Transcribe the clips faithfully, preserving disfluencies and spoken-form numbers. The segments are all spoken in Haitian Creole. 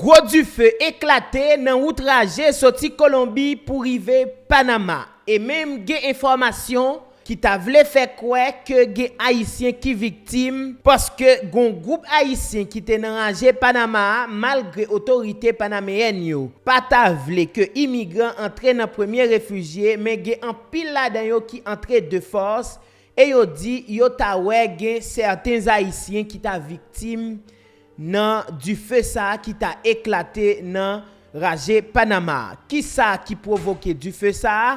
Gwo dife eklate nan wout raje soti Kolonbi pou rive Panama. E menm gen enfòmasyon ki ta vle fè kwè ke gen Ayisyen ki viktim, paske gon gwoup Ayisyen ki te nan raje Panama a, malgre otorite panameyèn yo pa ta vle ke imigran antre nan premye refijye, men gen anpil ladan yo ki antre de fòs, e yo di yo ta wè gen sèten Ayisyen ki ta viktim nan dife sa a ki ta eklate nan raje Panama a. Kisa ki pwovoke dife sa a?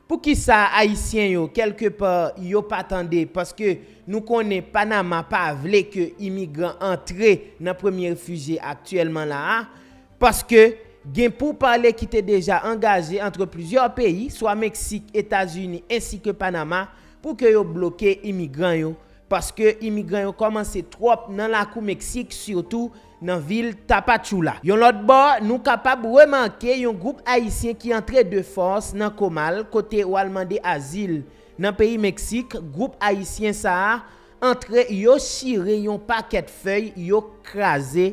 Poukisa Ayisyen yo, kèlkepa, yo pa tande? Paske nou konnen Panama pa vle ke imigran antre nan premye refijye aktyèlman la a. Paske gen poupale ki te deja angaje antre plizyè peyi, swa Meksik, Etazini, ensi ke Panama, pou ke yo bloke imigran yo. Paske imigran yo kòmanse twòp nan lakou Meksik, sitou nan vil Tapachula. Yon lòt bò, nou kapab remake yon gwoup Ayisyen ki antre de fòs nan Komal, kote w al mande azil nan peyi Meksik. Gwoup Ayisyen sa a antre, yo chire yon pakèt fèy, yo kraze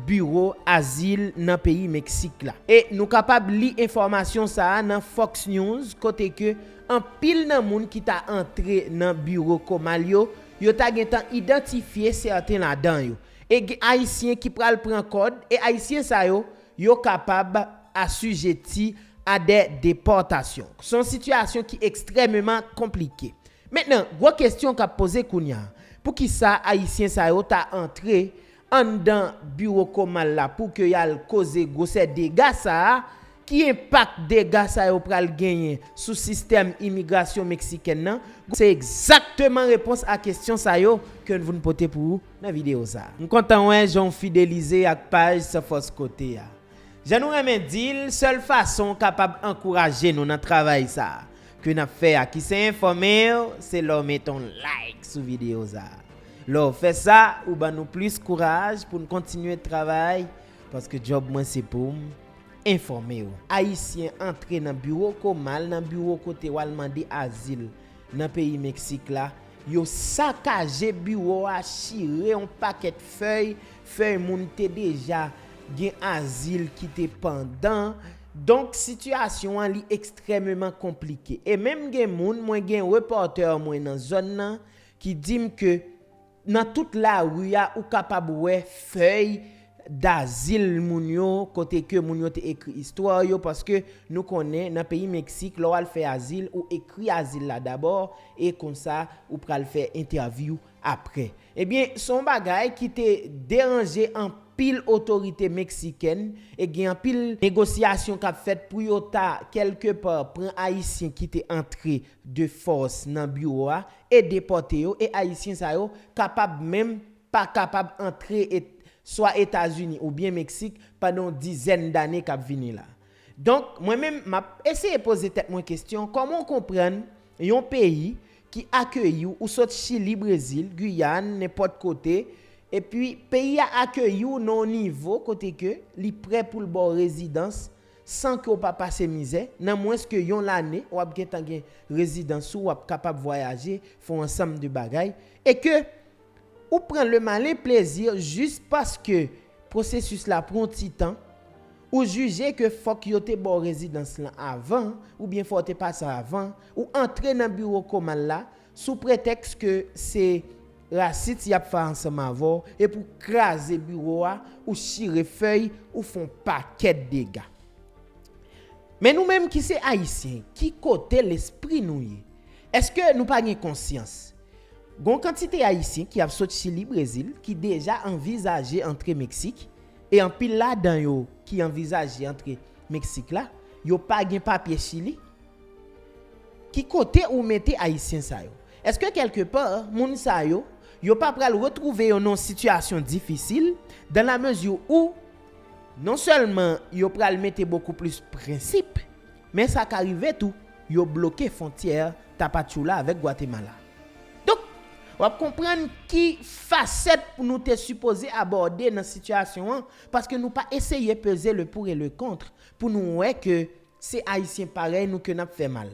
biwo azil nan peyi Meksik la. E nou kapab li enfòmasyon sa a nan Fox News, kote ke anpil nan moun ki ta antre nan biwo Komal yo, yo ta gentan idantifye sèten ladan yo. E gen Ayisyen ki pral pran kòd, e Ayisyen sa yo, yo kapab asijeti a de depòtasyon. Se yon sitiyasyon ki ekstrèmeman konplike. Mentnan, gwo kesyon k ap poze kounye a, poukisa Ayisyen sa yo ta antre anndan biwo Komal la pou ke y al koze gwosè dega sa a? Ki enpak dega sa yo pral genyen sou sistèm imigrasyon meksikèn nan? Se egzakteman repons a kesyon sa yo ke n vin pote pou ou nan videyo sa a. M kontan wè jan w fidelize ak paj San Fòs Kote a. Jan nou renmen di l, sèl fason w kapab ankouraje nou nan travay sa a ke n ap fè a, ki se enfòme w, se lè w mete yon like sou videyo sa a. Lè w fè sa, ou ban nou plis kouraj pou n kontinye travay, paske djòb mwen se pou m enfòme w. Ayisyen antre nan biwo Komal, nan biwo kote w al mande azil nan peyi Meksik la, yo sakaje biwo a, chire yon pakèt fèy, fèy moun te deja gen azil ki te pandan. Donk, sitiyasyon an, li ekstrèmeman konplike. E menm gen moun, mwen gen repòtè mwen nan zòn nan, ki di m ke nan tout lari a, ou kapab wè fèy dazil moun yo, kote ke moun yo te ekri istwa yo, paske nou konnen nan peyi Meksik, lè w al fè azil, ou ekri azil la dabò, e konsa, ou pral fè entèvyou apre. Ebyen, se yon bagay ki te deranje anpil otorite meksikèn, e gen anpil negosyasyon k ap fèt pou yo ta, kèlkepa, pran Ayisyen ki te antre de fòs nan biwo a e depòte yo, e Ayisyen sa yo kapab menm pa kapab antre et-, swa Etazini oubyen Meksik pandan yon dizèn dane k ap vini la. Donk, mwen menm, m ap eseye poze tèt mwen kesyon, kòman w konprann yon peyi ki akeyi w, ou sot Chili, Brezil, Giyàn, nenpòt kote, epi peyi a akeyi w nan yon nivo kote ke li prè pou l ba w rezidans san ke w pa pase mizè, nan mwens ke yon lane, w ap gentan gen rezidans ou, w ap kapab vwayaje, fè yon ansanm de bagay, e ke ou pran le malin plezi jis paske pwosesis la pran yon ti tan, ou jije ke fòk yo te ba w rezidans lan avan, oubyen fò w te pase avan, ou antre nan biwo Komal la, sou pretèks ke se rasis y ap fè ansanm avè w, e pou kraze biwo a, ou chire fèy, ou fè yon pakèt dega. Men nou menm ki se Ayisyen, ki kote lespri nou ye? Èske nou pa gen konsyans? Gon kantite Ayisyen ki ap sot Chili, Brezil, ki deja anvizaje antre Meksik, e anpil ladan yo ki anvizaje antre Meksik la, yo pa gen papye Chili. Ki kote ou mete Ayisyen sa yo? Èske kèlkepa, moun sa yo, yo pa pral retwouve yo nan yon sitiyasyon difisil, dan la mezi ou, non sèlman yo pral mete bokou plis prensip, men sa ka rive tou, yo bloke fwontyè Tapachula avèk Gwatemala. Donk, w ap konprann ki fasèt pou nou te sipoze abòde nan sitiyasyon an, paske nou pa eseye peze le pour et le contre pou nou wè ke se Ayisyen parèy nou ke n ap fè mal.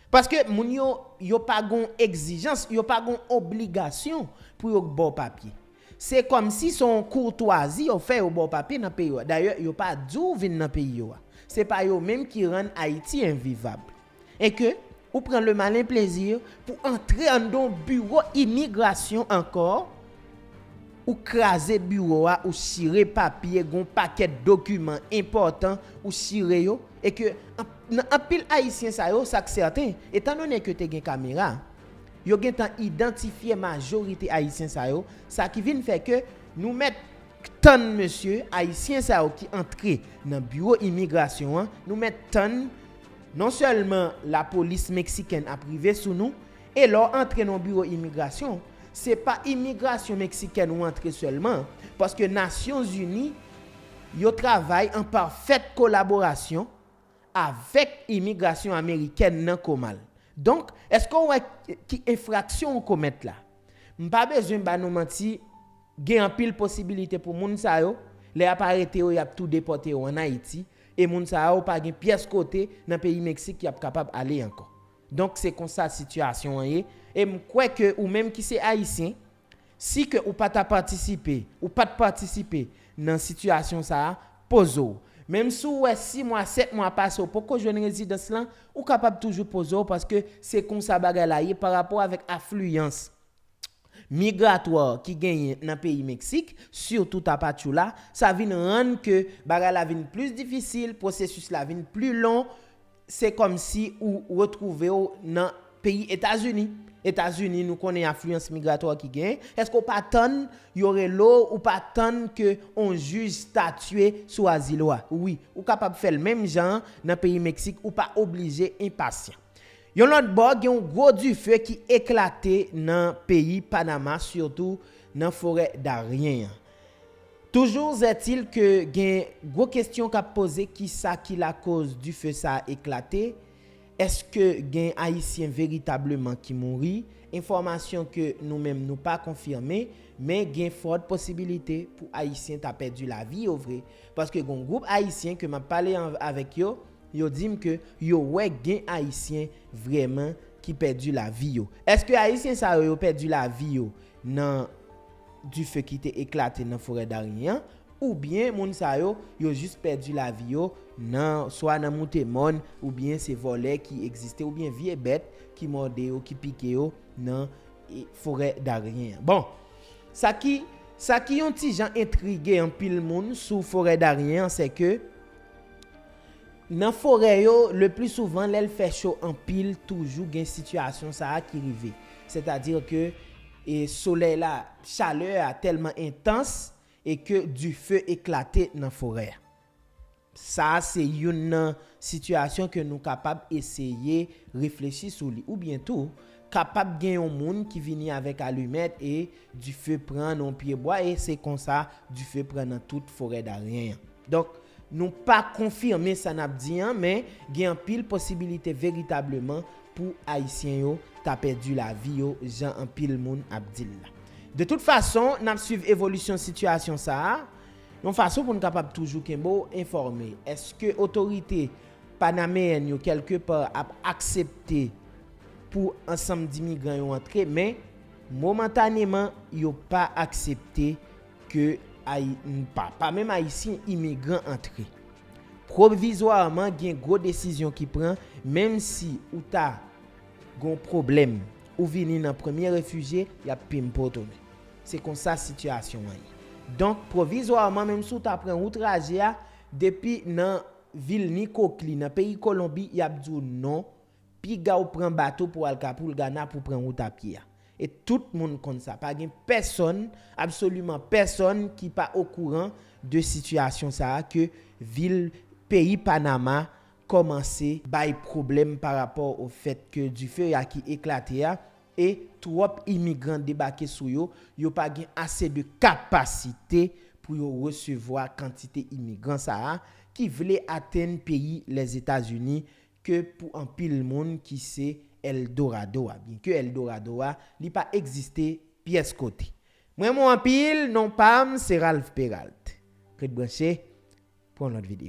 Paske moun yo, yo pa gon egzijans, yo pa gon obligasyon pou yo ba w papye. Se kòmsi se yon koutwazi yo fè yo ba w papye nan peyi w. Dayè, yo pa di w vin nan peyi yo a. Se pa yo menm ki rann Ayiti envivab. E ke ou pran le malen plezi pou antre anndan yon biwo imigrasyon ankò, ou kraze biwo a, ou chire papye, gon pakèt dokiman enpòtan, ou chire yo, e ke an- nan anpil Ayisyen sa yo, sa k sèten, etandone ke te gen kamera, yo gentan idantifye majorite Ayisyen sa yo, sa ki vin fè ke nou mèt tann mesye Ayisyen sa yo ki antre nan biwo imigrasyon an, nou mèt tann non sèlman lapolis meksikèn ap rive sou nou, e lè w antre nan biwo imigrasyon, se pa imigrasyon meksikèn ou antre sèlman, paske Nasyonzini, yo travay an pafèt kolaborasyon avèk imigrasyon amerikèn nan komal. Donk, èske w wè ki enfraksyon w komèt la? M pa bezwen ba nou manti, gen anpil posibilite pou moun sa yo, lè y ap arete yo, y ap tou depòte yo ann Ayiti, e moun sa yo pa gen pyès kote nan peyi Meksik y ap kapab ale ankò. Donk, se konsa sitiyasyon an ye, e m kwè ke ou menm ki se Ayisyen, si ke ou pa ta patisipe, ou pa t patisipe nan sitiyasyon sa a, poze w. Menm si w wè sis mwa, sèt mwa pase, ou poko jwenn rezidans lan, ou kapab toujou poze w, paske se konsa bagay la ye pa rapò avèk afliyans migratwa ki genyen nan peyi Meksik, sitou Tapachula, sa vin rann ke bagay la vin plis difisil, pwosesis la vin pli lon, se kòmsi ou retwouve w nan peyi Etazini. Etazini, nou konnen afliyans migratwa ki genyen. Èske w pa tann yo rele w, ou pa tann ke on jij statye sou azil ou a? Wi, ou kapab fè l menm jan an nan peyi Meksik, ou pa oblije enpasyan. Yon lòt bò, gen yon gwo dife ki eklate nan peyi Panama, sitou nan forè Darien an. Toujours est-il ke gen gwo kestyon k ap poze, kisa ki lakoz dife sa a eklate? Èske gen Ayisyen veritableman ki mouri? Enfòmasyon ke nou menm nou pa konfime, men gen fòt posibilite pou Ayisyen ta pèdi lavi yo vre. Paske gen yon gwoup Ayisyen ke m ap pale an- avèk yo, yo di m ke yo wè gen Ayisyen vrèman ki pèdi lavi yo. Èske Ayisyen sa yo, yo pèdi lavi yo nan dife ki te eklate nan forè Darien an, oubyen moun sa yo, yo jis pèdi lavi yo nan, swa nan moute mòn, oubyen se vòlè ki egziste, oubyen vye bèt ki mòde yo, ki pike yo nan, e, forè Darien an. Bon, sa ki, sa ki yon ti jan entrige anpil moun sou forè Darien an, se ke nan forè yo, le pli souvan, lè l fè cho anpil, toujou gen sitiyasyon sa a ki rive. Sètadi ke, e, solèy la, chalè a tèlman entans e ke dife eklate nan forè a. Sa a se youn nan sitiyasyon ke nou kapab eseye reflechi sou li. Oubyen tou, kapab gen yon moun ki vini avèk alimèt e dife pran nan yon pyebwa e se konsa dife pran nan tout forè Darien an. Donk, nou pa konfime sa n ap di an, men gen anpil posibilite veritableman pou Ayisyen yo ta pèdi lavi yo, jan anpil moun ap di l la. De tout fason, n ap swiv evolisyon sitiyasyon sa a, yon fason pou n kapab toujou kenbe w enfòme. Èske otorite panameyèn yo, kèlkepa, ap aksepte pou ansanm d imigran yo antre, men momantaneman, yo pa aksepte ke Ayi-, pa, pa menm Ayisyen imigran antre. Pwovizwaman, gen gwo desizyon ki pran, menm si ou ta gon pwoblèm, ou vini nan premye refijye, y ap pimpe w tounen. Se konsa sitiyasyon an ye. Donk, pwovizwaman, menm si w ta pran wout raje a, depi nan vil Nikokli, nan peyi Kolonbi, y ap di w non, piga w pran bato pou w al Kapoulgana pou w pran wout apye a. E tout moun konn sa. Pa gen pèsonn, absoliman pèsonn ki pa okouran de sitiyasyon sa a ke vil, peyi Panama kòmanse bay pwoblèm pa rapò o fèt ke dife a ki eklate a e twòp imigran debake sou yo, yo pa gen ase de kapasite pou yo resevwa kantite imigran sa a ki vle atenn peyi Lèzetazini ke pou anpil moun ki se Eldorado a. Byenke Eldorado a, li pa egziste pyès kote. M renmen w anpil, non pa m se Ralph Peralt. Ret branche pou yon lòt videyo.